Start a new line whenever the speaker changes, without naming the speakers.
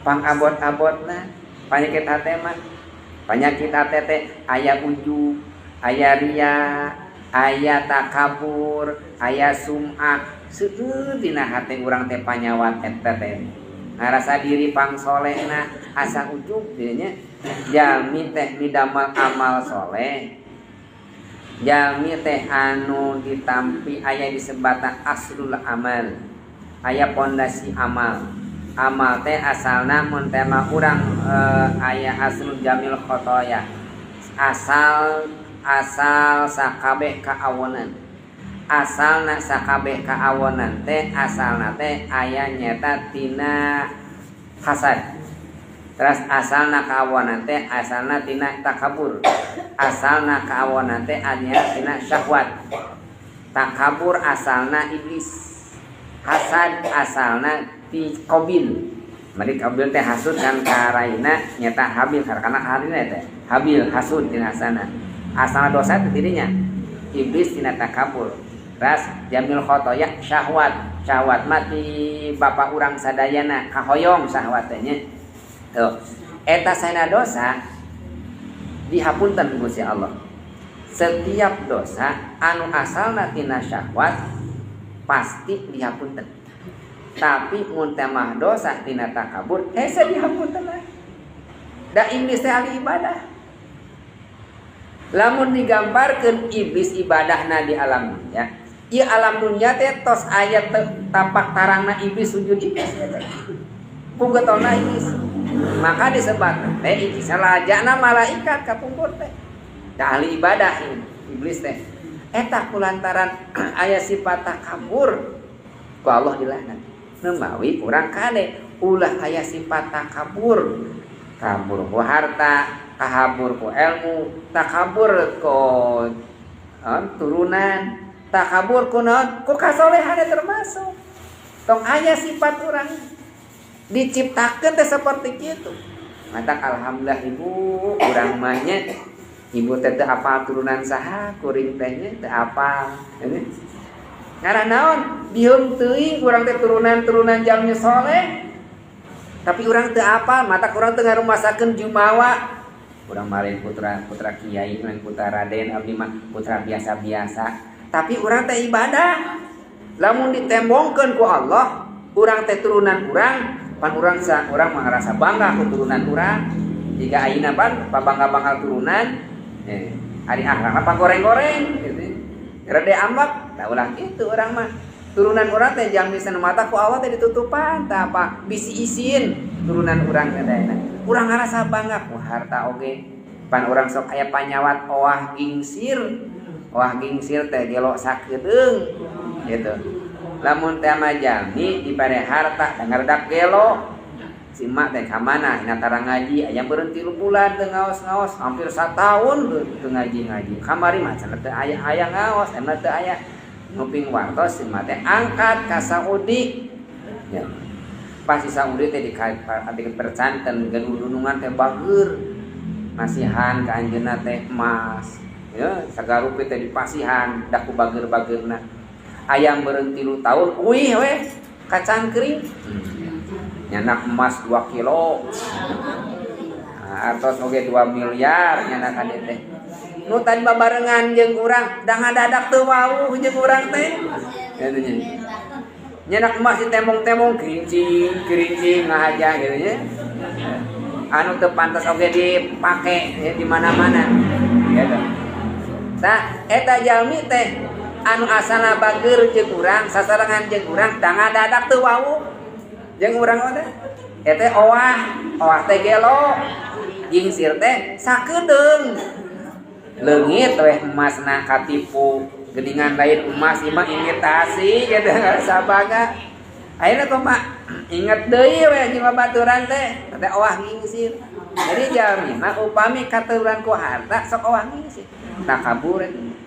Pangabot-abotna panyakit hate mah. Panyakit hate teh aya ujub, aya ria, aya takabur, aya sum'ah. Seueur dina hate urang teh panyawat eta teh. Ngarasa diri pangsolehna asa ujub dinya. Jalmi teh midamal amal soleh. Jalmi teh anu ditampi aya disebatan aslul amal. Aya pondasi amal. Amal teh asalna mun teh mah urang aya aslul jamil khotoya. Asal asal sakabeh kaawonan. Asalna sakabeh kaawonan teh asalna teh aya nyata tina hasad. Terus asalna kaawonan teh asalna tina takabur. Asalna kaawonan teh aya tina syahwat. Takabur asalna iblis. Hasad asalna ti Qabil. Mari Qabil teh hasud kan ka raina nyata Habil karena harina teh. Habil hasud tina asana. Asalna dosa teh dirinya. Iblis tina takabur. Terus jamil khotoya syahwat. Syahwat mah ti bapak urang sadayana kahoyong syahwat teh nya. Tuh. Eta saena dosa dihapunten ku Gusti Allah. Setiap dosa anu asalna tina syahwat pasti dihapunten. Tapi mun teh mah dosa tina takabur hese dihapunten lah. Da iblis teh ahli ibadah. Lamun digambarkeun iblis ibadahna di alam dunia, ieu alam dunia teh tos aya tapak tarangna iblis sujud iblis teh. Pugetolna iblis. Maka disebat teh iblis rajana malaikat kapungkur teh. Da ahli ibadah iblis teh. Eta kulantaran aya sifat takabur ku Allah dilaknat. Nemawi urang kade ulah aya sifat takabur. Kabur ku harta, kabur ku ilmu, takabur ku turunan, takabur ku naon? Ku kasolehan termasuk. Tong aya sifat urang diciptakeun teh seperti kitu. Matak alhamdulillah ibu urang mah nya ibu teh teu apal turunan saha kuring teh nya teu apal. Ngarah naon? Dieum teuing urang teh turunan-turunan jalmi soleh. Tapi urang teu apal, matak urang teu ngarumasakeun jumawa. Urang mah lain putra putra kiai, lain putra raden, abdi mah putra biasa-biasa. Tapi urang teh ibadah. Lamun ditembongkeun ku Allah, urang teh turunan urang, pan urang sa urang mah ngarasa bangga ku turunan urang. Jika ayeuna pan pabangga-bangga turunan, ari akhlakna pagoreng-goreng gitu. Rede ambak, da ulah kitu urang mah. Turunan urang teh jalmi mata ku Allah teh ditutupan, tah apa bisi isin turunan urang teh teh. Urang ngarasa bangga ku harta oge. Pan urang sok aya panyawat oah gingsir. Oah gingsir teh gelo sakedeung gitu. Lamun teh mah jalmi dibere harta da ngaredak gelo. Si emak teh ka mana ina tara ngaji aya beureum 3 bulan teu ngaos-ngaos hampir satahun teu ngaji-ngaji. Kamari mah cenah teu aya aya ngaos, emang teu aya. Nguping wartos si emak teh angkat ka Saudi. Ya. Pas di Saudi teh di percanten gaduh dunungan teh bageur. Masihan ka anjeunna teh emas. Ya, sagarupi teh dipasihan da ku bageur-bageurna. Ayam beureum 3 tahun uih we kacangkring. Nyanak emas 2 kilo. Nah, artos oge 2 miliar nyanak ka dieu teh. Nu tadi babarengan jeung urang da ngadadak teu wawuh jeung urang teh. Gitu nya. Nyanak emas ditembong-tembong kerincing, kerincing ngahaja gitu nya. Anu teu pantas oge dipake ya, di mana-mana. Gitu. Tah eta jalmi teh anu asalna bageur jeung urang, sasarengan jeung urang da ngadadak teu wawuh jeung urang teh. Eta oah, oah teh gelo. Gingsir teh sakedeung. Leungit weh emasna katipu. Geningan lain emas ieu mah imitasi gitu ngarasa bangga. Ayeuna kumaha? Inget deui we jeung babaturan teh, teh oah gingsir. Jadi jalmi mah upami katurunan ku harta sok oah gingsir. Takabur eta.